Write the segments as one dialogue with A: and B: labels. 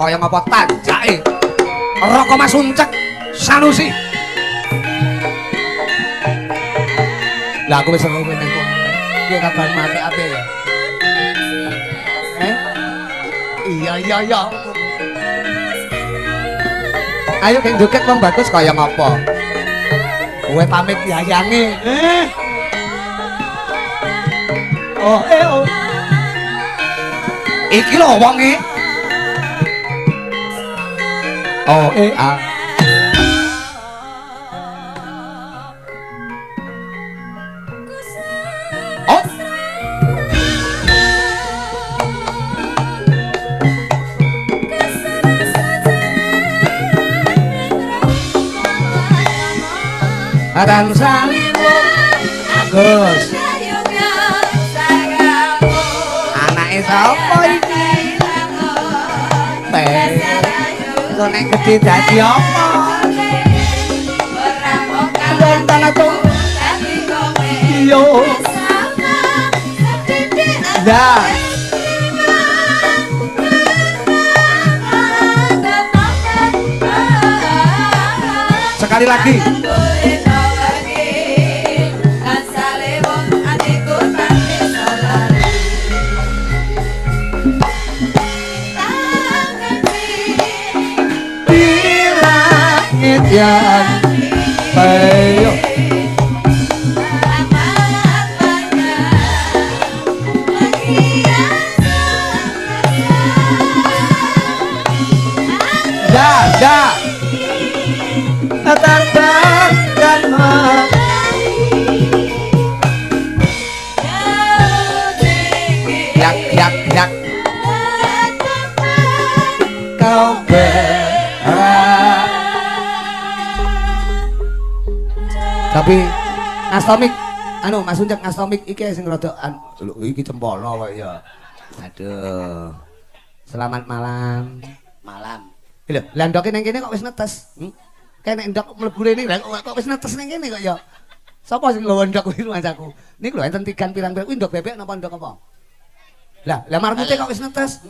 A: Kaya ngapa tanjake? Raka Mas Uncek Sanusi. Lah aku wis seru ngene kok. Piye kabarmu apik-apik ya? Eh? Iya iya iya. Ayo geng joget wong bagus kaya ngapa? Kowe pamit yayange. Eh. Oh, eh oh. Iki lho wonge. Oh, eh ah. Oh. Aran Agus. Anake sapa iki? Kok nek gedhe dadi apa? Iya. Lah. Sekali lagi. Yang ayo. Dah, dah. Terbang dan yak yak yak. Kau berak. Tapi ngastomik anu Mas Uncek ngastomik iki sing rada lho iki cempolo kok ya. Aduh. Selamat malam.
B: Malam.
A: Lho, lah ndoke ning kene kok wis netes. Kayak nek ndok mlebu rene kok wis netes ning kene kok ya. Sapa sing nggawa ndok kuwi rumangsaku? Niku lho enten tigan pirang-pirang kuwi ndok bebek napa ndok apa? Lah, lah marmute kok wis netes.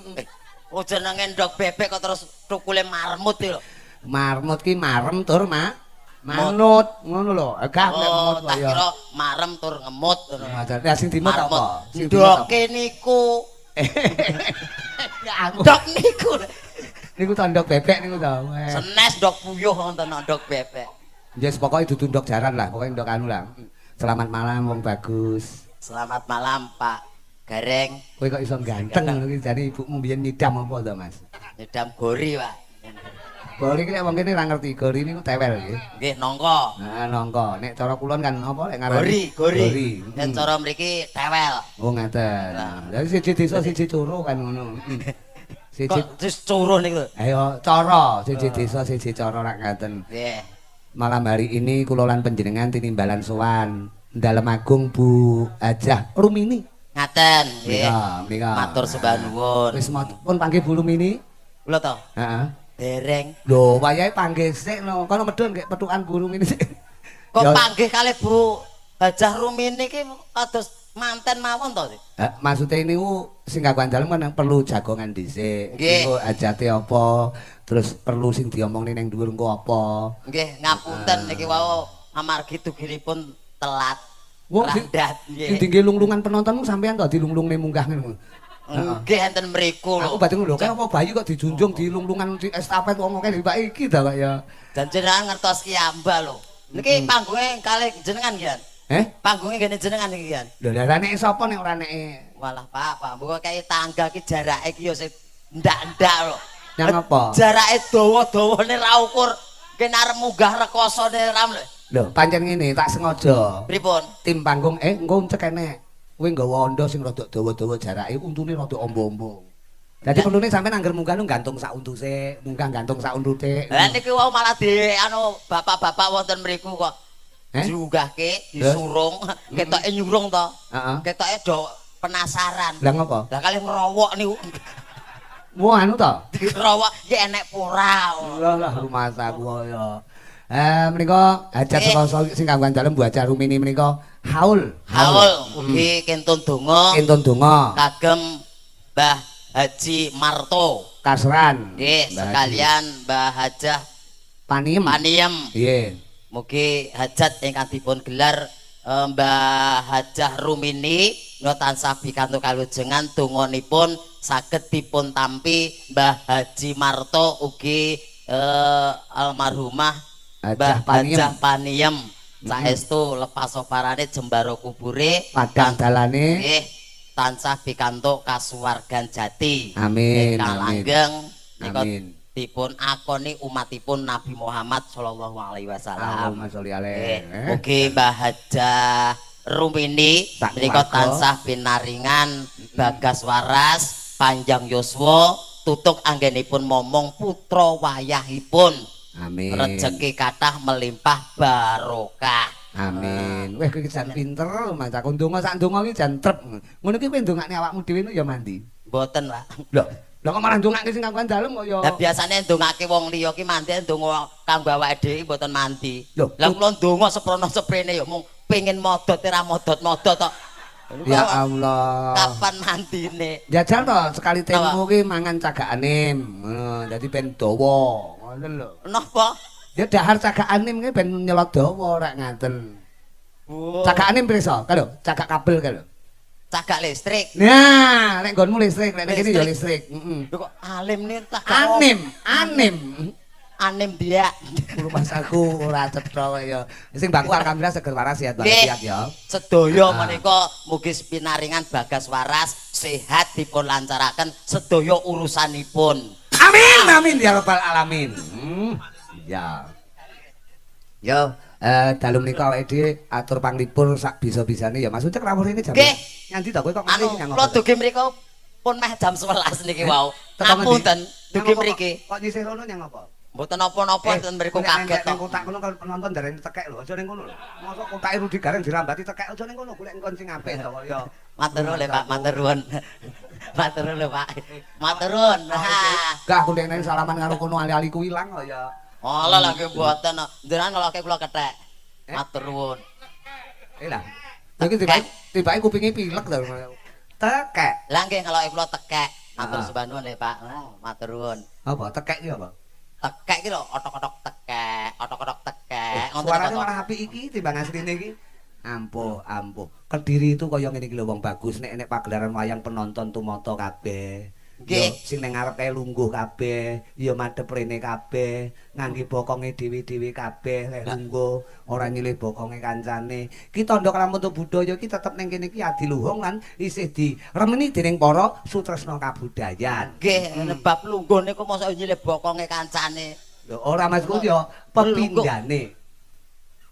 B: Oh jenenge ndok bebek kok terus tukule marmut iki lho.
A: Marmut ki marem tur manut ngono lho. Gak nek
B: mut kok ya. Tak kira marem tur ngemut ngono.
A: Lah sing dimut apa?
B: Sing ndoke niku. Ndok niku.
A: Niku to ndok bebek niku to.
B: Senes ndok puyuh wonten ndok bebek.
A: Yes, pokoke dudu ndok jaran lah, pokoke ndok anu lah. Selamat malam wong bagus.
B: Selamat malam Pak Gareng.
A: Kowe kok iso ganteng ngono iki jane ibumu mbiyen nyidam apa to, Mas?
B: Nyidam gori, Pak.
A: Gori ki nek wong kene ora ngerti, gori niku tewel nggih.
B: Nggih, nangka.
A: Heeh, nangka. Nek cara kulon kan apa lek ngarani?
B: Gori, gori. Nek cara mriki tewel.
A: Oh, ngaten. Lah siji desa siji coro kan ngono. Siji
B: kok terus coro niku lho.
A: Ayo cara, siji desa siji cara rak ngaten.
B: Nggih.
A: Malam hari ini kula lan panjenengan tinimbalan sowan Dalem Agung Bu Hajah Rumini.
B: Ngaten nggih.
A: Menika.
B: Matur sembah nuwun.
A: Wis pun panggih Bu Rumini.
B: Kula to?
A: Heeh.
B: Dereng.
A: Lho, wayahe panggih sik no. Kono medhun nggih pethukan Bu Rumini sik.
B: Kok panggih kalih Bu Hajah Rumini iki kados manten mawon to?
A: Maksude niku sing kagungan dalem kan perlu jagongan dhisik. Engko hajate apa, terus perlu sing diomongne ning dhuwur engko apa.
B: Nggih, ngapunten niki wau amargi duginipun telat.
A: Wong sing dingge lunglungan penontonmu sampean to dilunglungne munggah ngono.
B: Nggih enten mriku lho.
A: Aku badhe lho, kaya apa bayi kok dijunjung dilunglungan di estafet wong akeh mbak iki ta kok ya.
B: Jan jenengan ngertos ki amba lho. Niki panggunge kalih jenengan nggih.
A: Eh?
B: Panggunge ngene jenengan iki kan.
A: Lho lha nek sapa nek ora nek
B: Walah Pak, Pak, mbok kaya tangga ki jarake ki ya sing ndak-ndak lho.
A: Nyang apa?
B: Jarake dawa-dawane ra ukur. Kene arep munggah rekosone ra lho.
A: Lho, pancen ngene tak sengaja.
B: Pripun?
A: Tim panggung engko cek enek. Kowe nggawa ondo sing rada dawa-dawa jarake untune rada ombo-ombo. Dadi perlune sampean angger munggah nu gantung sak untu sik, munggah gantung sak untu sik.
B: Lah niki wau malah di anu bapak-bapak wonten mriku kok. Diunggahke, disurung, ketoke nyurung to.
A: Heeh.
B: Ketoke do penasaran.
A: Lah ngopo?
B: Lah kalih ngrowok niku.
A: Wah anu to?
B: Ngrowok iki enek pora.
A: Lah lah rumasaku ya. Menika hajat saka sing kagungan dalem Bu Hajah Rumini menika haul.
B: Haul ugi kentun donga.
A: Kentun donga
B: kagem Mbah Haji Marto.
A: Kasran.
B: Nggih, sekalian Mbah Hajah
A: Paniem.
B: Paniem.
A: Nggih.
B: Mugi hajat ingkang dipun gelar Mbah Hajah Rumini no tansah pikantuk kalujengan donganipun saged dipun tampi Mbah Haji Marto ugi almarhumah
A: Hajah
B: Mbah
A: Paniem.
B: Hajah Paniem. Saestu lepas soparane jembara kubure
A: Padang dalane.
B: Nggih, tansah pikantuk kasuwargan jati.
A: Amin,
B: Ingkang
A: amin.
B: langgeng nika
A: Amin.
B: dipun akoni umatipun Nabi Muhammad sallallahu alaihi wasallam.
A: Allahumma sholli
B: Nggih,
A: alaihi.
B: mugi Mbah Hajah Rumini
A: Sak
B: menika
A: keluarga.
B: tansah pinaringan bagas waras, panjang yuswa, tutuk anggenipun momong putra wayahipun.
A: Amin.
B: Rejeki kathah melimpah barokah.
A: Amin. Weh kowe iki jan pinter macaku ndonga sak ndonga iki jan trep. Ngono iki kowe ndongakne awakmu dhewe ya mandi.
B: Mboten, Pak.
A: Lho, lha kok malah ndongakne sing kagungan dalem kok ya.
B: Lah biasane ndongake wong liya ki mandi, ndonga kanggo awake dhewe mboten mandi.
A: Lho,
B: Lah kula ndonga seprono seprene ya mung pengin modot ora modot-modot tok.
A: Ya Allah.
B: Kapan mandine?
A: Jajal to sekali temu ki mangan cagak anim. Ngono, dadi ben dawa. Ngono lho.
B: Napa?
A: Ya dahar cagak anim ki ben nyelot dawa rek ngaten.
B: Oh.
A: Cagak anim pirsa? Kae lho, cagak kabel kae lho.
B: Cagak listrik.
A: Nah, nek nggonmu listrik, nek kene ya listrik. Heeh.
B: Lho kok alim nih cagak
A: Anim, anim.
B: Anim dia.
A: Rumahsaku ora cetha ya. Sing baku alhamdulillah seger waras sehat
B: Nggih.
A: walafiat ya.
B: Sedaya
A: Ah.
B: menika mugi pinaringan bagas waras, sehat dipun lancaraken sedaya urusanipun.
A: Amin amin ya rabbal alamin. Ya. Yo, dalu menika awake dhewe atur panglipur sak bisa-bisane ya. Mas Ucek rawuh rene jam.
B: Nggih.
A: Nyandi to kowe kok
B: Anu,
A: ngerti nyang
B: kula
A: apa?
B: dugi mriku pun meh jam 11 niki wau.
A: Teko ngendi?
B: Ngapunten, dugi
A: Nyang apa
B: mriki.
A: kok nyisih rono nyang apa?
B: Mboten napa-napa ten mriku
A: golek
B: kaget
A: neng
B: tok.
A: kotak kono kan penonton darani tekek lho, aja ning kono lho. Mosok kotake Rudi Gareng dirambati tekek aja ning kono, golek ngkon sing apik to kok ya.
B: Matur nuwun lho Pak, matur nuwun. Matur nuwun lho Pak. Matur nuwun.
A: Gak aku nek salaman karo kono ali-ali ku ilang kok ya.
B: Alah lah nggih mboten. Njenengan ngeloke kula kethek.
A: Eh?
B: Matur nuwun.
A: Eh lah. Lha iki tibake kupinge pilek to. Tekek.
B: Lah nggih ngeloke kula tekek. Matur
A: Ah.
B: sembah nuwun lho Pak. Matur nuwun.
A: Apa tekek iki apa?
B: Tekek iki lho otok-otok tekek, otok-otok tekek. Ngoten
A: Suarane
B: kok.
A: malah apik iki timbang asline iki. Ampuh, ampuh. Kediri itu kaya ngene iki lho wong bagus nek nek pagelaran wayang penonton tumata kabeh.
B: Nggih.
A: Yo, sing nang ngarep kae lungguh kabeh, ya madhep rene kabeh, ngangge bokonge dhewe-dhewe kabeh, lek lungguh ora nyilih bokonge kancane. Ki tandha kalamun budaya iki tetep ning kene iki adiluhung lan isih diremeni dening para sutresna kabudayan.
B: Nggih, bab lungguh niku mosok nyilih bokonge kancane.
A: Lho ora maksudku ya pepindhane.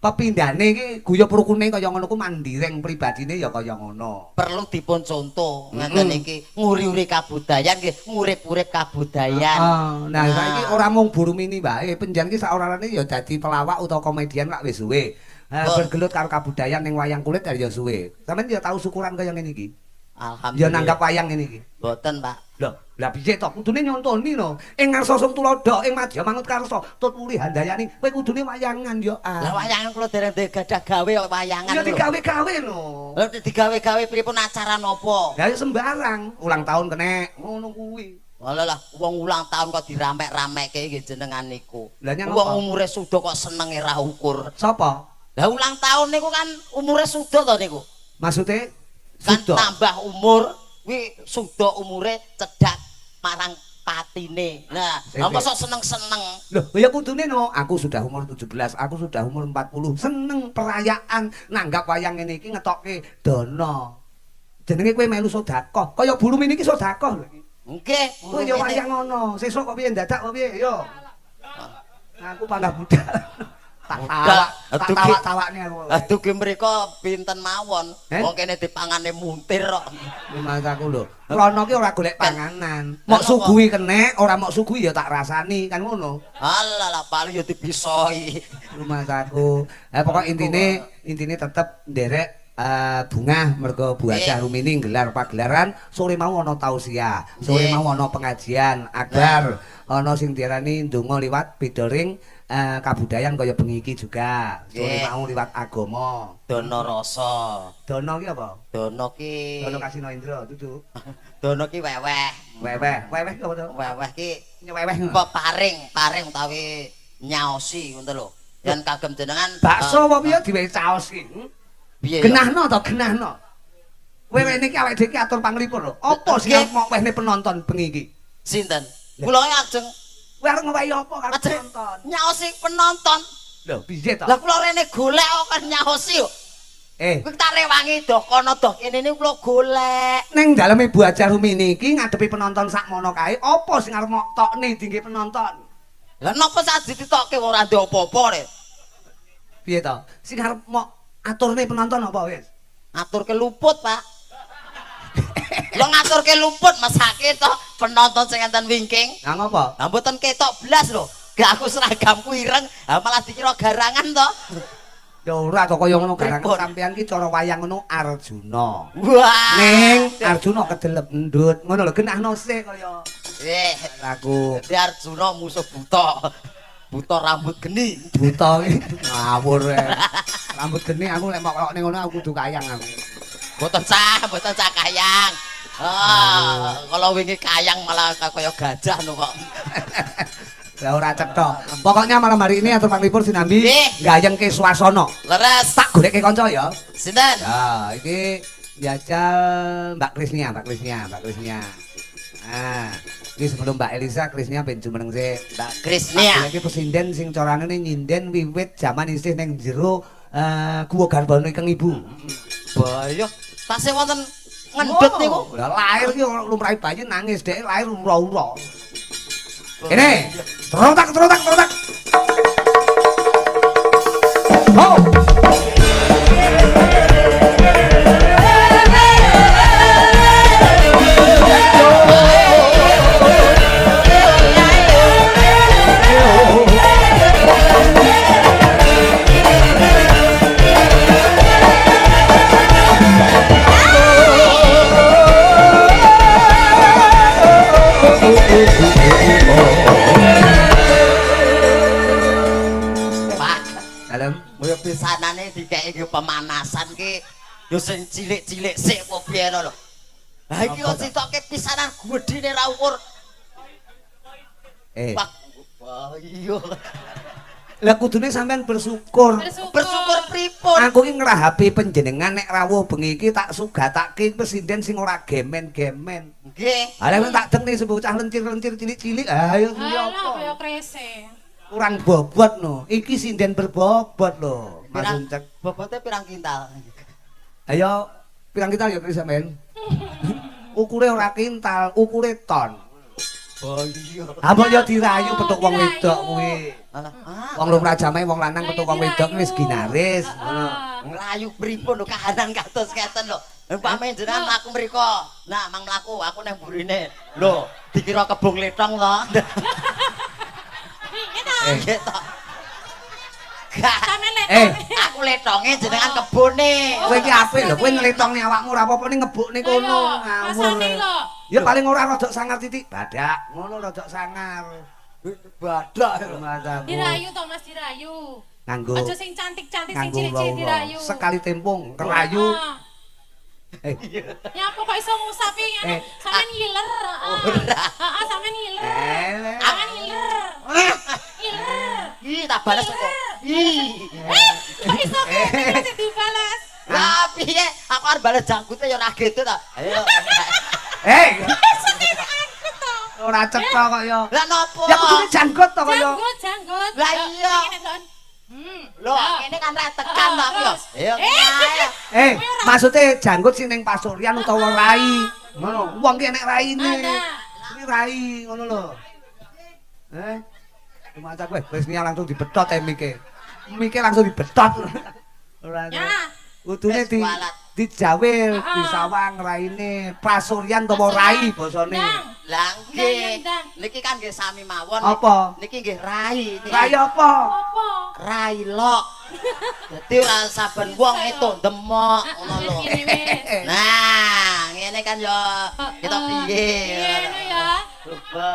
A: Pepindhane iki guyub rukune kaya ngono ku mandireng pribadine ya kaya ngono.
B: Perlu dipun contoh ngeten iki nguri-uri kabudayan nggih, ngurip-urip kabudayan.
A: Heeh. Nah, saiki ora mung Burumini wae, penjen ki saorane ya dadi pelawak utawa komedian lak wis suwe. Bergelut karo kabudayan ning wayang kulit ya suwe. Sampeyan ya tau syukuran kaya ngene iki.
B: Alhamdulillah.
A: Ya nanggap wayang ngene iki.
B: Mboten, Pak.
A: Lho, lah piye to? Kudune nyontoni no. Ing ngarsa sung tuladha, ing madya manut karsa, tut wuri handayani, kowe kudune wayangan ya.
B: Lah wayangan kula dereng gadah gawe kok wayangan.
A: Ya digawe-gawe no.
B: Lha digawe-gawe pripun acara napa?
A: Lah ya sembarang, ulang tahun kenek, ngono kuwi.
B: Walah lah, wong ulang tahun kok diramek-ramekke nggih jenengan niku.
A: Lah nyang
B: Wong
A: apa?
B: umure suda kok senenge ra ukur.
A: Sapa?
B: Lah ulang tahun niku kan umure suda to niku.
A: Maksude
B: Kan
A: suda.
B: tambah umur kuwi suda umure cedhak marang patine. Nah,
A: Sing-
B: lha mosok seneng-seneng.
A: Loh, ya kudune no, aku sudah umur 17, aku sudah umur 40, seneng perayaan nanggap wayang ngene iki ngetokke dana. Jenenge kowe melu sedekah, kaya Burumini iki sedekah lho iki.
B: Nggih,
A: Kowe ya wayang ngono, sesuk kok piye ndadak kok piye yo. Aku panggah budal. Tak tawak, tak tawak-tawakne aku.
B: Aduh ki mriko pinten mawon.
A: Eh?
B: Wong kene dipangane muntir kok.
A: Masaku lho. Rono ki ora golek panganan. Mok suguhi kenek, ora mok suguhi ya tak rasani kan ngono.
B: Alah lah paling ya dibisoi.
A: Rumahku. Pokok intine tetep nderek bungah mergo Bu Hajah Rumini nggelar pagelaran sore mau ana tausiah, sore mau ana pengajian akbar, ana sing diarani ndonga liwat beda ring Kabudayan kaya bengi iki juga. Sore
B: Nggih.
A: mau liwat agama.
B: Dono rasa.
A: Dono ki apa?
B: Dono ki
A: Dono Kasino Indra dudu.
B: Dono ki weweh.
A: Weweh, weweh ki apa to?
B: Weweh ki
A: Nyeweweh.
B: Paring, paring utawi nyaosi ngono lho. Yen kagem jenengan
A: Bakso apa piye diwehi caos ki?
B: Piye ya?
A: Genahno to, genahno. Kowe rene iki awake dhewe iki atur panglipur lho. Apa sing
B: Nggih.
A: arep mok wehne penonton bengi iki?
B: Sinten? Kula ajeng
A: Kowe arep ngewehi apa karo
B: ajeng
A: penonton?
B: nyaosi penonton.
A: Lho, piye to?
B: Lah kula rene golek kok kan nyaosi yo. Kuwi tak rewangi doh kono doh kene niku kula golek.
A: Ning daleme Bu Hajar Rumini iki ngadepi penonton sakmono kae, apa sing arep mok tokne dingge penonton?
B: Lah napa sak dititokke wong ora ndek apa-apa rek.
A: Piye to? Sing arep mok aturne penonton apa wis?
B: Ngaturke luput, Pak. Lho ngaturke luput mesake to penonton sing enten wingking.
A: Lah ngopo?
B: Lah mboten ketok blas lho. Gak aku seragamku ireng, ha malah dikira garangan to.
A: Ya ora to kaya ngono garangan
B: Pripun?
A: sampean ki cara wayang ngono Arjuna.
B: Wah.
A: Ning Arjuna kedelep endut ngono lho genahno sik kaya
B: Eh,
A: aku
B: dadi Arjuna musuh buta. Buta rambut geni.
A: Buta iki ngawur e. Rambut geni aku lek mok klokne ngono aku kudu kayang aku.
B: Mboten sah kayang. Ah, kalau wingi kayang malah kaya gajah no kok.
A: Lah ora cetha. Pokoknya malam hari ini atur panglipur sinambi
B: Nggih.
A: gayengke swasana.
B: Leres.
A: Tak golekke kanca ya.
B: Sinten?
A: Ya, iki jajal Mbak Krisnia, Mbak Krisnia, Mbak Krisnia. Nah, iki sebelum Mbak Elisa Krisnia ben jumeneng sik.
B: Mbak Krisnia.
A: Iki pesinden sing carane nyinden wiwit jaman isih ning jero guwa garbane keng ibu.
B: Bayo, tasih wonten ngendut niku.
A: Lah lahir ki lumrahe bayi nangis dhek lahir ura-ura. Kene, terontak terontak terontak. Ho.
B: Pak,
A: Dalem.
B: koyo pisanane dikeki nggo pemanasan ki yo sing cilik-cilik sik apa piye lho. Lah iki kok sitoke pisanan gedhene ra ukur. Pak, wah iya.
A: Lah kudune sampean bersyukur.
C: Bersyukur.
B: Bersyukur pripun?
A: Aku ki ngrahapi panjenengan nek rawuh bengi iki tak sugatake presiden sing ora gemen-gemen.
B: Nggih.
A: Ha lek tak deng nih bocah lencir-lencir cilik-cilik, ayo kuwi
C: Alah,
A: apa?
C: kaya krese.
A: Kurang bobot no. Iki sinden berbobot lho, Mas
B: Pirang-
A: Uncek.
B: Bobote pirang kintal?
A: Ayo pirang kintal ya Kris sampean? Ukure ora kintal, ukure ton.
B: Oh iya.
A: Ha mbok yo dirayu petuk wong
C: Dirayu.
A: wedok kuwi.
B: Alah, ah,
A: Wong lumrah jamae wong lanang
C: Lah,
A: petuk
C: ya
A: wong wedok
C: dirayu.
A: wis ginaris. Ngono.
C: Heeh.
B: Nglayu pripun lho kahanan kados ngeten lho. Umpame jenengan mlaku mriko. Nah, mang mlaku, aku nang burine. Lho, dikira kebung letong to.
C: Piye to?
B: Nggih to. Gak,
C: Sampeyan
A: Eh.
C: letong.
B: aku letonge jenengan kebone.
A: Kowe iki apik lho, kowe ngletongne awakmu ora apa-apa ning ngebukne kono ngawur.
C: Rasane lho.
A: Ya paling ora rodok sangar titik. Badak, ngono rodok sangar.
B: Badak.
A: Matamu.
C: Dirayu to Mas, dirayu.
A: Nganggo
C: Aja sing cantik-cantik sing
A: nganggo
C: cilik-cilik
A: ura-ura.
C: dirayu.
A: Sekali tempung kerayu.
C: Heeh.
A: Eh,
C: Ya apa kok iso ngusapi ngono?
A: Eh.
C: Sampeyan ngiler. Heeh.
B: Ora.
C: Heeh, sampeyan ngiler.
A: Eh.
C: Sampeyan ngiler. Ngiler.
B: Ih, tak balas kok. Ih.
C: Eh, kok iso kok sing dibalas?
B: Lah piye? Aku arep balas jangkute ya ora gitu ta. Ayo.
A: eh,
C: Iso diangkut to.
A: ora cetha kok ya.
B: Lah nopo?
A: Ya kudune janggut to kaya.
C: Janggut, janggut.
B: Lah iya.
C: Ngene, Ton. Hmm.
B: Lho, ngene kan ra tekan to aku ya. Ayo.
C: Eh.
B: Ayo.
A: Eh, maksudnya janggut sing ning pasuryan utawa rai. Ngono, wong ki enek raine.
C: Ada.
A: Iki rai ngono lho. Eh. Rumah kowe wis langsung dibetot e mike. Mike langsung dibetot. Ora.
C: Ya.
A: Kudune
B: Wis
A: di
B: kualat.
A: dijawil,
C: Heeh.
A: disawang raine, pasuryan utawa rai basane.
C: Ndang.
B: Lah nggih.
C: Ndang, ndang.
B: Niki kan nggih sami mawon.
A: Apa?
B: Niki nggih rai. Niki.
A: Rai apa?
C: Apa?
B: Rai lok. Dadi ora saben wong itu demok ngono lho.
C: Wis ngene wis.
B: Nah, ngene kan ya kita piye.
C: Piye ngono ya?
B: Coba.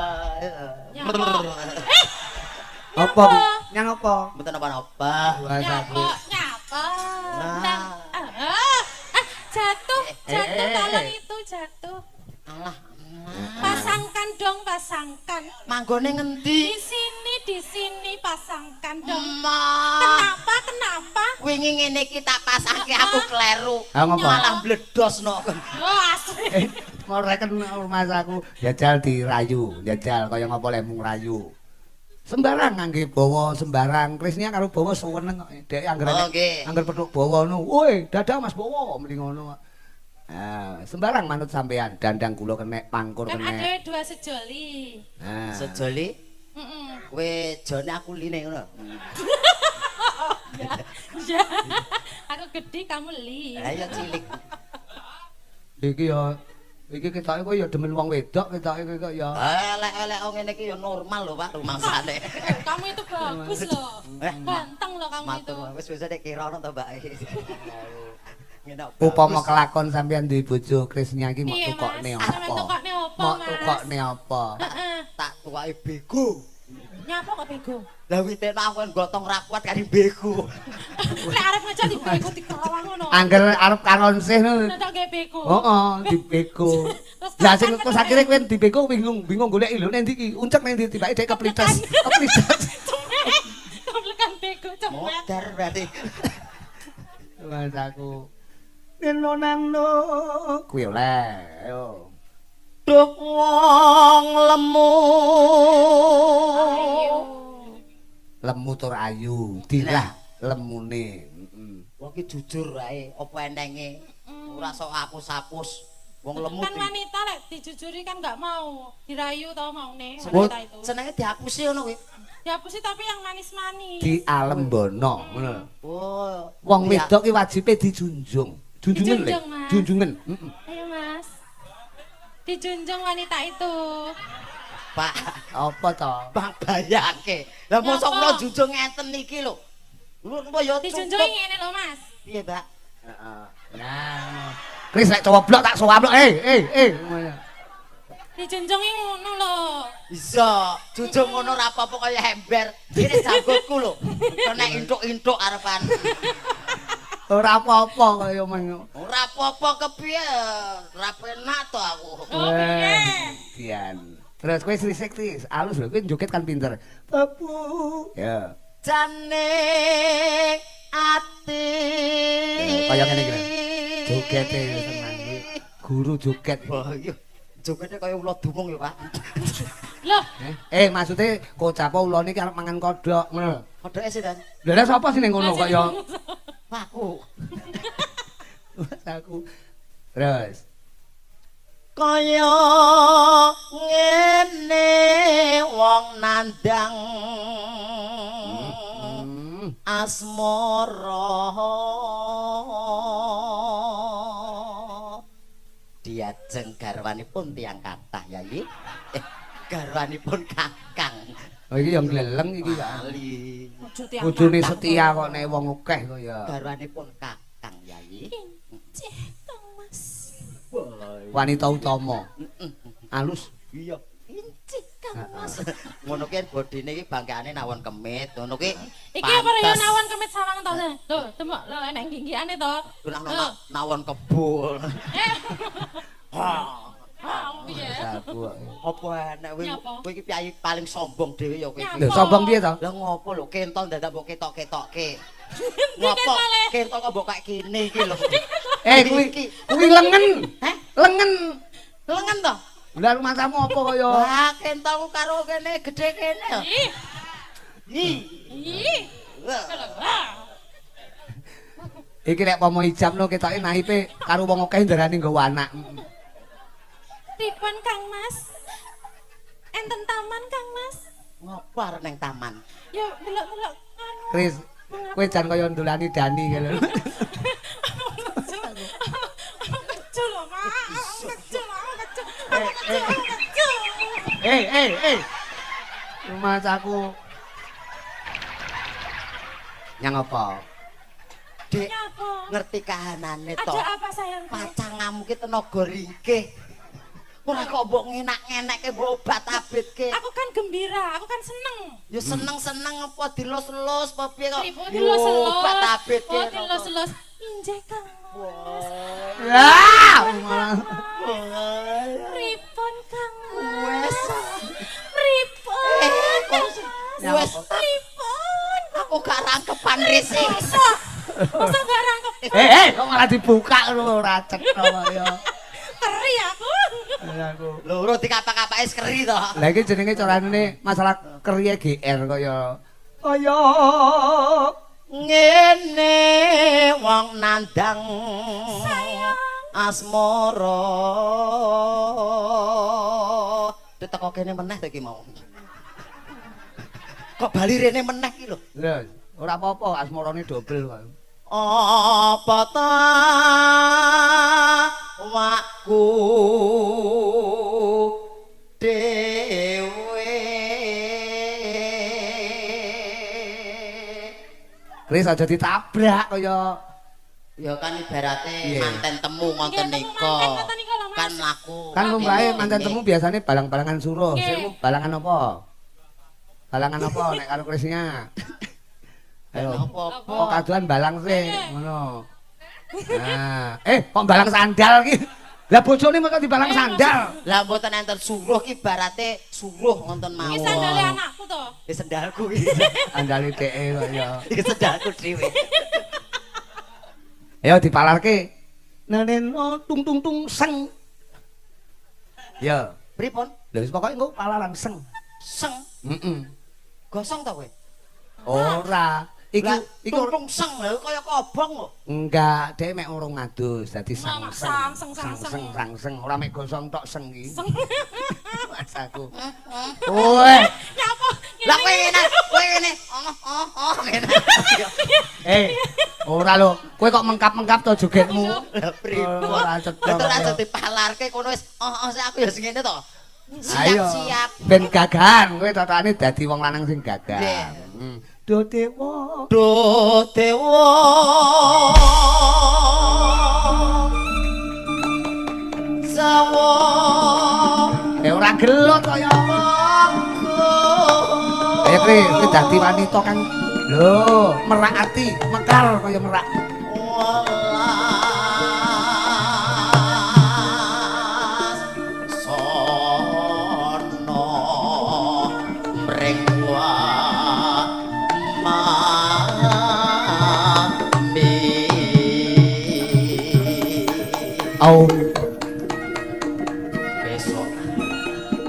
C: Ya apa? Eh,
A: Apa?
C: Apa?
A: Nyang apa?
B: Mboten napa-napa.
C: Nyapa, nyapa. Jatuh, jatuh tolong itu jatuh.
B: Alah.
C: Pasangkan dong, pasangkan.
B: Manggone ngendi?
C: Di sini pasangkan dong.
B: Ma.
C: Kenapa? Kenapa?
B: Wingi ngene iki tak pasangke aku kleru.
A: Malah
B: mbledosno.
C: Oh, asli.
A: Mau reken mas aku jajal dirayu, jajal kaya ngopo lek mung rayu. Sembarang ngangge bawa sembarang. Krisnia karo bawa suweneng kok. Dek anggere angger petuk bawa ngono. Woi, dadah Mas Bawa muni ngono. Nah, sembarang manut sampean, dandang kula kenek, pangkur
C: kan
A: kenek.
C: Kan ada dua sejoli.
A: Nah.
B: Sejoli? Heeh. Kowe jone aku line ngono.
C: Ya. Ya. Aku gede kamu li.
B: Lah ya cilik.
A: Iki ya iki ketoke kowe ya demen wong wedok ketoke kowe kok ya.
B: Elek-elek wong ngene iki ya normal lho Pak rumangsane.
C: Kamu itu bagus loh. Ganteng loh kamu itu.
B: Wis wis nek kira ono to Mbak.
A: Upama kelakon sampean duwe bojo Krisnia iki mok tukokne apa? Mok tukokne apa?
B: Tak tuwake bego.
C: Nyapa kok bego?
B: Lah witene aku gotong ra kuat karo bego.
C: Lek arep ngejak dibego dikelawang ngono.
A: Angger arep karonsih ngono.
C: Tak gawe bego.
A: Heeh, dibego. Lah sing terus akhire kowe dibego bingung, bingung golek lho nang ndi iki? Uncek nang ndi tibake dhek keplites. Keplites.
C: Keplekan bego cemet.
B: Modar berarti.
A: Mas aku. Neno nano kuwi oleh ayo.
B: Duh wong lemu.
A: Lemu tur ayu, dirah lemune. Heeh.
B: Wong iki jujur wae, apa enenge? Ora sok aku sapus. Wong lemu
C: kan wanita lek dijujuri kan enggak mau, dirayu tau maune wanita itu.
B: Senenge dihapusi ngono kuwi.
C: Dihapusi tapi yang manis-manis.
A: Dialembono, ngono.
B: Oh,
A: wong wedok ki wajibe dijunjung. Junjungan lho. Junjungan.
C: Heeh. Ayo Mas. Dijunjung wanita itu.
B: Pak,
A: apa to?
B: Bang bayangke. Lah mosok kula junjung ngenten iki lho. Lho napa ya
C: dijunjung ngene lho Mas.
B: Piye, Mbak?
A: Heeh. Nah. Kris lek cowoblok tak sowablok. Eh.
C: Dijunjungi ngono lho.
B: Iya, junjung ngono ora apa-apa kaya ember. Ini janggutku lho. Kena intuk-intuk arepan.
A: Ora apa-apa kaya men.
B: Ora apa-apa kepiye? Ora penak to aku.
C: Oh, piye?
A: Dian. Terus kowe srisik Tis, alus lho kowe joget kan pinter. Babu. Ya.
B: Jane ati.
A: Kaya ngene iki lho. Jogete seneng kuwi. Guru joget.
B: Wah, iya. Jogete kaya ula dumung ya, Pak.
C: Loh.
A: Maksude kocap ulane iki arep mangan kodhok ngono.
B: Kodhoke sinten?
A: Lha lha sapa sing ning kono kok ya?
B: Aku.
A: Mas aku. Terus
B: kaya ngene wong nandang asmara. Diajeng garwanipun tiyang kathah Yayi. Garwanipun kakang.
A: Oh iki yang gleleng iki ya. Bojone setia kok nek wong akeh kok ya.
B: Garwanipun kakang Yayi.
C: Injih Kang Mas.
A: Wanita utama. Alus.
B: Iya. Injih Kang Mas. Ngono ki bodine iki bangkane nawon kemit. Ngono ki.
C: Iki apa ya nawon kemit sawang to? Lho, demok lho enek ngginggiane to.
B: Nawon kebul.
C: Ha.
B: Apa enek kowe iki piyayi paling sombong dhewe ya kowe iki.
A: Lho sombong piye to?
B: Lah ngopo lho kentol dadak mbok ketok-ketokke. Ngopo kentol kok mbok kaya kene iki lho.
A: Kuwi lengen.
B: Heh?
A: Lengen.
B: Lengen to?
A: Lah rumahmu apa kaya?
B: Wah, kentolku karo kene gedhe kene.
C: Ih. Ih.
A: Iki nek pomo ijab no ketoke naipe karo wong akeh ndarani nggawa anak.
C: Pripun Kang Mas? Enten taman Kang Mas?
B: Ngopo arep nang taman?
C: Ya delok-delok anu.
A: Kris, kowe jan kaya ndolani Dani kae lho.
C: Aku kecil lho, Pak. Aku kecil, aku kecil. Aku kecil.
A: Mas aku. Nyang apa?
B: Dek, ngerti kahanane to.
C: Ada apa sayangku?
B: Pacangamu ki tenaga ringkih. Ora kok mbok ngenak-ngenekke mbok obat-abitke.
C: Aku kan gembira, aku kan seneng.
B: Ya seneng-seneng apa dilus-lus apa piye kok.
C: Pripun dilus-elus?
B: Obat-abitke.
C: Oh, dilus-elus. Injih Kang Mas.
A: Lah, malah
C: Pripun Kang Mas?
B: Wes.
C: Pripun?
B: Kok
C: Kang
B: wes
C: Mas? Pripun?
B: Aku gak rangkepan risi.
C: Masa? Masa gak rangkep?
A: Eh, kok malah dibuka lho ora cetha kaya.
C: Keri aku.
A: Aku.
B: Lho, ora dikapak-kapake keri to.
A: Lah iki jenenge carane masalah keriye GR kaya kaya
B: Ngene wong nandang asmara. Teko kene meneh to iki mau. Kok bali rene meneh iki lho.
A: Lho, ora apa-apa asmarane dobel kok.
B: Apa ta wakku dhewe.
A: Kris aja ditabrak kaya
B: ya kan ibarate
A: Iya.
B: manten temu ngoten
C: Nggih, temu
B: nika.
C: manten ngoten nika lho, Mas.
B: Kan laku.
A: Kan lumrahe manten temu biasane balang-balangan suruh.
C: Nggih.
A: Sirmu balangan apa? Balangan apa nek karo Krisnya? Ayo.
B: Apa-apa.
A: Kok kaduan balang sih ngono. Nah, kok balang sandal ki? Lah bojone mengko dibalang sandal.
B: Lah mboten enten suruh ki ibarate suruh ngoten mawon.
C: Iki sandale anakku to.
B: Iki sendalku iki.
A: Sandale dheke kok ya.
B: Iki sendalku dhewe.
A: Ayo dipalarke. Neneno tung tung tung seng. Ya.
B: Pripun?
A: Lha wis pokoke engko palaran seng.
B: Seng.
A: Heeh.
B: Gosong ta kowe?
A: Ora. Iki
B: Iki tung seng lho kaya kobong kok.
A: Enggak, dhek mek urung ngadus, dadi sang
C: Sang, seng, sang,
A: sang seng sang seng, ora mek gosong tok seng iki.
C: Seng.
A: Mas aku. Woi,
C: Nyapa?
B: Lah kowe ngene, kowe ngene. Oh oh oh ngene.
A: Ora lho, kowe kok mengkap-mengkap to jogetmu.
B: Lah pripun?
A: Ora cetha.
B: Lah ora aja dipalarke kono wis oh oh sik aku ya sing ngene to.
A: Ayo.
B: Siap-siap.
A: Ben gagahan, kowe tatane dadi wong lanang sing gagah.
B: Nggih.
A: Do dewa.
B: Do dewa. Sawo.
A: Ora gelut kaya apa. Ayo Kris, kowe dadi wanita kang lho, merak ati, mekar kaya merak.
B: Welas sono mring mami.
A: Au.
B: Besok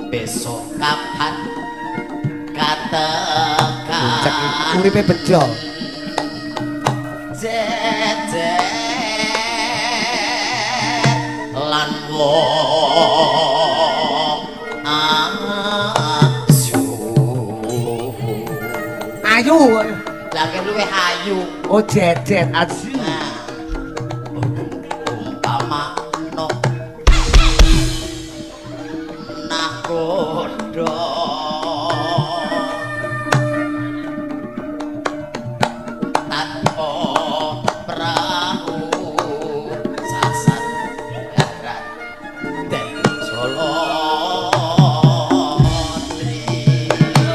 B: besok kapan katekan
A: Cek uripe bejo.
B: Jejer lan wong ayu.
A: Ayu.
B: Lah ki luwih ayu.
A: Oh jejet ayu.
B: Nah, umpama no nakodo tanpa perahu sasat darat den Solotri.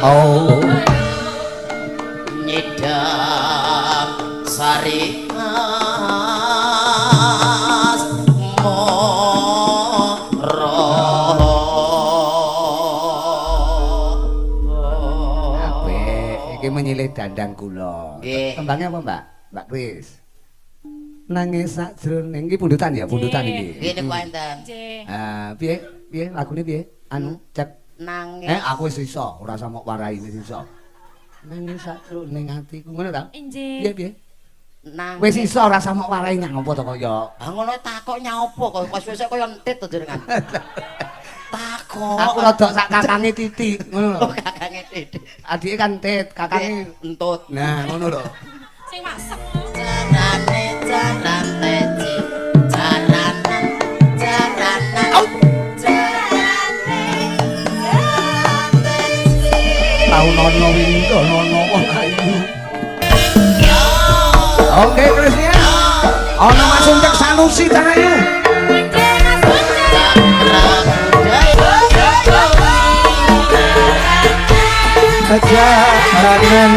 A: Oh.
B: Nyidam sari as moro.
A: Apik, iki menyilih dandang kula.
B: Nggih.
A: Tembangnya apa, Mbak? Mbak Kris. Nangis sakjroning iki pundutan ya, pundutan iki.
B: Nggih niku enten.
C: Nggih.
A: Ah, piye? Piye lagune piye? Anu, cek.
B: Nangis.
A: Aku wis iso, ora usah mok warai wis iso. Nangis sakjroning atiku ngono ta?
C: Nggih.
A: Piye piye?
B: Nangis.
A: Wis iso ora usah mok warai nyang apa to kaya.
B: Ah ngono takok nyaopo kok wis wis kaya entit to jenengan. Takok.
A: Aku rada sak kakange titik ngono lho.
B: Oh, kakange titik.
A: Adike kan tit, kakange
B: entut.
A: Nah, ngono lho.
C: Sing masak.
B: Jarane jaran teci. Jaranan jaranan. Jarane jaran teci.
A: Taunono windonono wong ayu. Oke, Krisnya. Ana Mas Uncek Sanusi cah ayu.
C: Nggih, Mas Uncek.
B: Cakra
A: Jaranan.